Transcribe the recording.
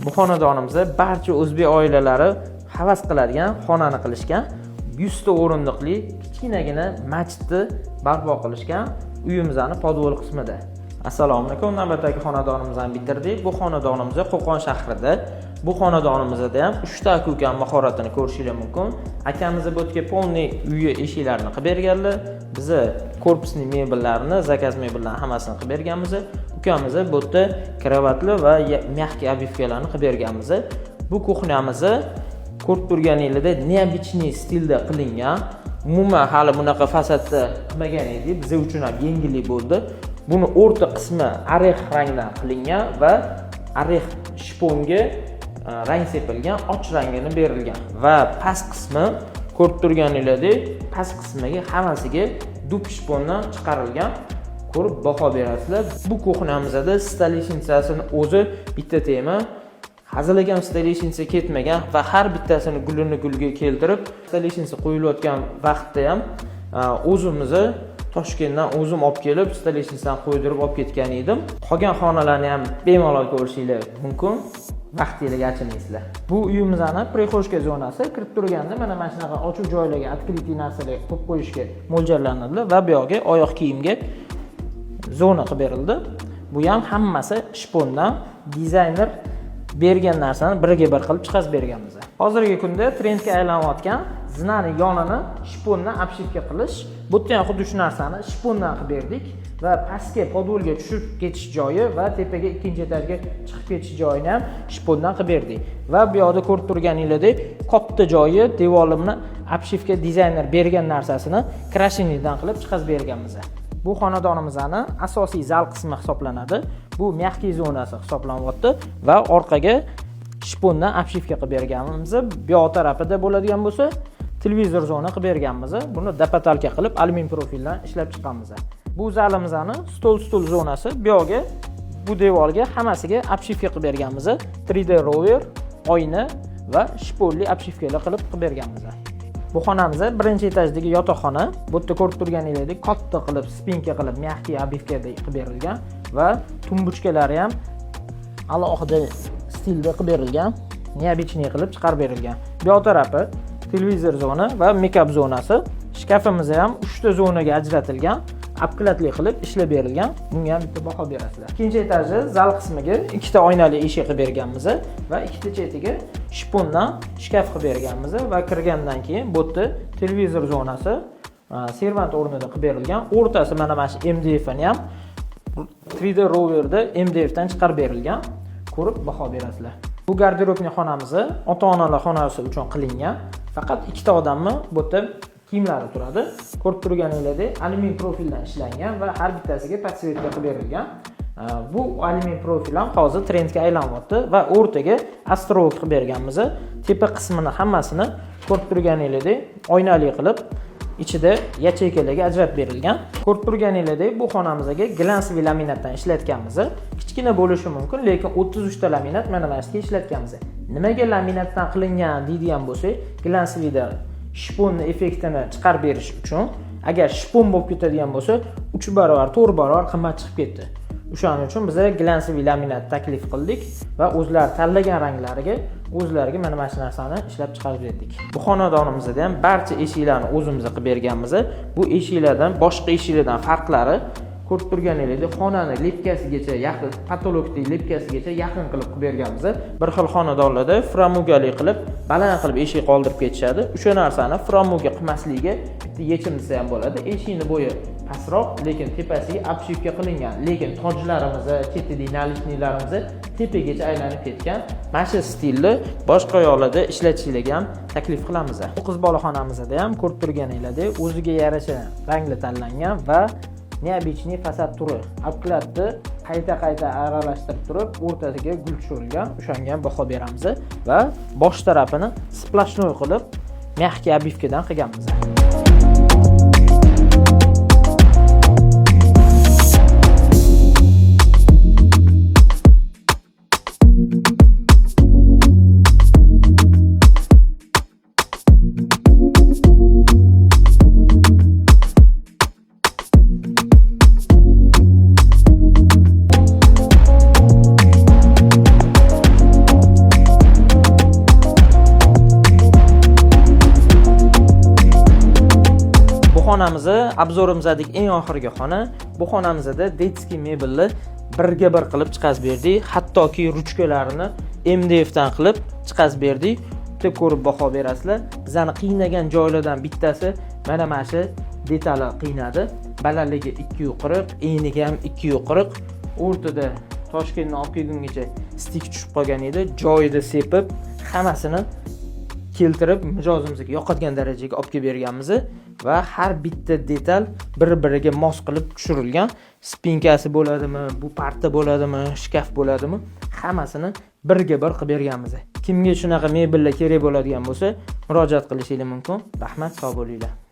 Bu xonadonimizda barcha o'zbek oilalari havas qiladigan xonani qilishgan. 100 ta o'rindiqli kichkinagina masjidni barpo qilishgan uyimizni podvol qismida. Assalomu alaykum. Navbatdagi xonadonimizni bitirdik. Bu xonadonimiz Qo'qon shahrida. Bu xonadonimizda ham 3 ta aka mahoratini ko'rishingiz mumkin. Akamiz bu yerga полный uyi eshiklarini qilib berganlar. Biza корпусный mebellarni, заказ mebellarni hammasini qilib berganmiz. Ukamiz bu yerda kravatli va мягкий обивка larni qilib berganmiz. Bu кухня mizni ko'rib turganinglarda необычный stilda qilingan. Umuman hali bunaqa fasadda qilmagan edik. Biz uchun ham yengillik bo'ldi. Buni o'rta qismi орех rangdan qilingan va орех shponga rang sepilgan, och rangini berilgan va past qismi ko'rib turganinglardek past qismiga hammasiga дуб shpondan chiqarilgan. Ko'rib baho berasizlar. Bu кухня mizda столешница sini o'zi bitta tema. Hazilakam столешница ketmagan va har bittasini gulini gulga keltirib, столешница qo'yilayotgan vaqtda ham o'zimizni Toshkentdan o'zim olib kelib столешница ni qo'ydirib olib ketgan edim. Qolgan xonalarni ham bemalol ko'rishinglar mumkin. Vaqtinglarga achinmaysizlar. Bu uyimizni прихожка zonasi kirib turganda mana shunaqa ochiq joylarga открытый narsalar qo'yib qo'yishga mo'ljallanadi va bu yoqga oyoq kiyimga zona qilib berildi. Bu ham hammasi shpondan dizayner bergan narsani birga bir qilib chiqarib berganmiz. Hozirgi kunda trendga aylanayotgan zinani yonini shpondan обшивка qilish, bu yerda ham xuddi shu narsani shpondan qilib berdik va pastga podvolga tushib ketish joyi va tepaga ikkinchi etajga chiqib ketish joyini ham shpondan qilib berdik. Va bu yoqda ko'rib turganinglardek katta joyi devorimni обшивка dizayner bergan narsasini крашеный dan qilib chiqarib berganmiz. Bu xonadonimizni asosiy zal qismi hisoblanadi. Bu мягкий zonasi hisoblanyapti va orqaga shpondan обшивка qilib berganmiz. Bu yoq tarafida bo'ladigan bo'lsa, televizor zona qilib berganmiz. Buni до потолка qilib alyumin profildan ishlab chiqqanmiz. Bu zalimizni stol stul zonasi, bu yoqga bu devorga hammasiga обшивка qilib berganmiz. 3D rover, oyna va shponli обшивка lar qilib berganmiz. Bu xonamiz birinchi etajdagi yotoqxona. Bu yerda ko'rib turganingizdek katta qilib спинка qilib мягкий обивка da qilib berilgan va tumbuchkalari ham alohida stilda qilib berilgan, необычный qilib chiqarib berilgan. Bu yoq tarafi televizor zona va makeup zonasi. Shkafimiz ham 3 ta zonaga ajratilgan, обклад li qilib ishlab berilgan. Bunga ham bitta baho berasizlar. Ikkinchi etaji zal qismiga ikkita oynali eshik qilib berganmiz va ikkita chetiga shpondan shkaf qilib berganmiz va kirgandan keyin bu yerda televizor zonasi servant o'rnida qilib berilgan. O'rtasi mana shu MDF ni ham 3D roverda MDF dan chiqarib berilgan. Ko'rib baho berasizlar. Bu гардеробный xonamiz ota-onalar xonasi uchun qilingan. Faqat ikkita odamni bu yerda kiyimlari turadi. Ko'rib turganinglardek alyumin profildan ishlangan va har bittasiga подсветка qilib berilgan. Bu alyumin profil ham hozir trendga aylanyapti va o'rtaga островок qilib berganmiz. Tepa qismini hammasini ko'rib turganinglardek oynali qilib ichida ячейка larga ajratib berilgan. Ko'rib turganinglardek bu xonamizga глянцевый laminatdan ishlatganmiz. Kichkina bo'lishi mumkin, lekin 33 ta laminat mana shu yerga ishlatganmiz. Nimaga laminatdan qilingan deydigan bo'lsak, глянцевый da shponni effektini chiqarib berish uchun. Agar shpon bo'lib ketadigan bo'lsa, 3 barobar, 4 barobar qimmat chiqib ketdi. O'shaning uchun biz глянцевый laminat taklif qildik va o'zlari tanlagan ranglariga o'zlariga mana shu narsani ishlab chiqarib berdik. Bu xonadonimizda ham barcha eshiklarni o'zimiz qilib berganmiz. Bu eshiklardan boshqa eshiklardan farqlari ko'rib turganingizdek xonani лепка sigacha yaqin, потолок dagi лепка sigacha yaqin qilib qilib berganmiz. Bir xil xonadonlarda фрамуга li qilib baland qilib eshik qoldirib ketishadi. O'sha narsani фрамуга qilmasligiga bitta yechim desa ham bo'ladi. Eshikni bo'yi pastroq, lekin tepasiga обшивка qilingan, lekin tojlarimiz, chetidagi наличник larimiz tepagacha aylanib ketgan. Mana shu stilni boshqa yoqlarda ishlatishlarga ham taklif qilamiz. Bu qiz bola xonamizda ham ko'rib turganinglardek o'ziga yarasha rangli tanlangan va необычный fasad turi. Обклад ni qayta-qayta aralashtirib turib, o'rtasiga gul tushirilgan. O'shanga ham baho beramiz va bosh tarafini сплошной qilib мягкий обивка dan qilganmiz. Xonamizni обзор imizdagi eng oxirgi xona. Bu xonamizda детский mebelni birga bir qilib chiqazib berdik, hattoki ruchkalarini MDF dan qilib chiqazib berdik. Bitta ko'rib baho berasizlar. Bizani qiynagan joylardan bittasi mana shu detali qiynadi. Balandligi 2,40, eniga ham 2,40. O'rtada Toshkentdan olib kelgungacha стык tushib qolgan edi, joyida sepib, hammasini keltirib, mijozimizga yoqadigan darajaga olib kelib berganmiz va har bitta detal bir biriga mos qilib tushirilgan. Спинка si bo'ladimi, bu parta bo'ladimi, shkaf bo'ladimi, hammasini birga bir qilib berganmiz. Kimga shunaqa mebellar kerak bo'ladigan bo'lsa, murojaat qilishinglar mumkin. Rahmat, sog' bo'linglar.